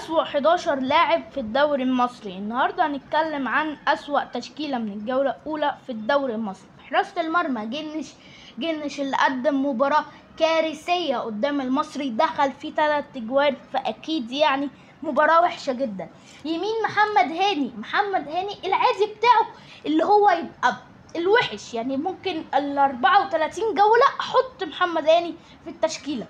أسوأ 11 لاعب في الدوري المصري. النهارده هنتكلم عن أسوأ تشكيلة من الجولة الأولى في الدوري المصري. حراسة المرمى جنش اللي قدم مباراة كارثية قدام المصري، دخل فيه 3 اجوان، فأكيد يعني مباراة وحشة جدا. يمين محمد هاني العادي بتاعه اللي هو يبقى الوحش، يعني ممكن ال 34 جولة أحط محمد هاني في التشكيلة.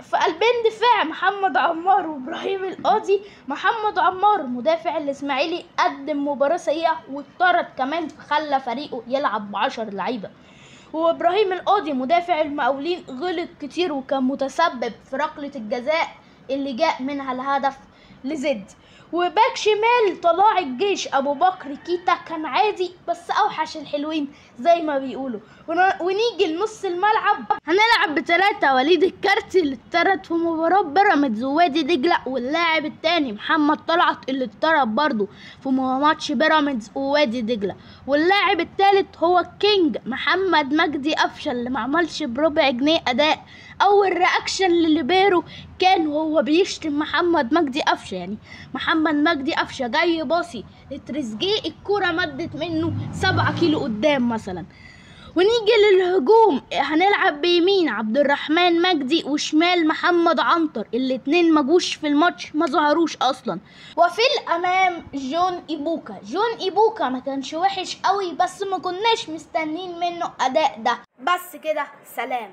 في قلبين دفاع محمد عمار وابراهيم القاضي. محمد عمار مدافع الاسماعيلي قدم مباراة سيئة واتطرد كمان، خلى فريقه يلعب ب10 لعيبة. وابراهيم القاضي مدافع المقاولين غلط كتير وكان متسبب في ركلة الجزاء اللي جاء منها الهدف لزد. وباك شمال طلاع الجيش ابو بكر كيتا كان عادي بس اوحش الحلوين زي ما بيقولوا. ونيجي لنص الملعب، هنلعب ب3 وليد الكارتي اللي اتطرد في مباراة بيراميدز ووادي دجلة، واللاعب الثاني محمد طلعت اللي اتطرد برضه في ماتش بيراميدز ووادي دجلة، واللاعب الثالث هو كينج محمد مجدي قفشه اللي ما عملش بربع جنيه اداء. اول reaction لليبيرو كان وهو بيشتم محمد مجدي قفشه، يعني محمد مجدي قفشه جاي باصي لتريزيجيه الكرة مدت منه 7 كيلو قدام مثلا. ونيجي للهجوم، هنلعب بيمين عبد الرحمن مجدي وشمال محمد عنتر، الاتنين ما جوش في الماتش، ما ظهروش اصلا. وفي الامام جون ايبوكا ما كانش وحش قوي بس ما كناش مستنين منه اداء ده. بس كده، سلام.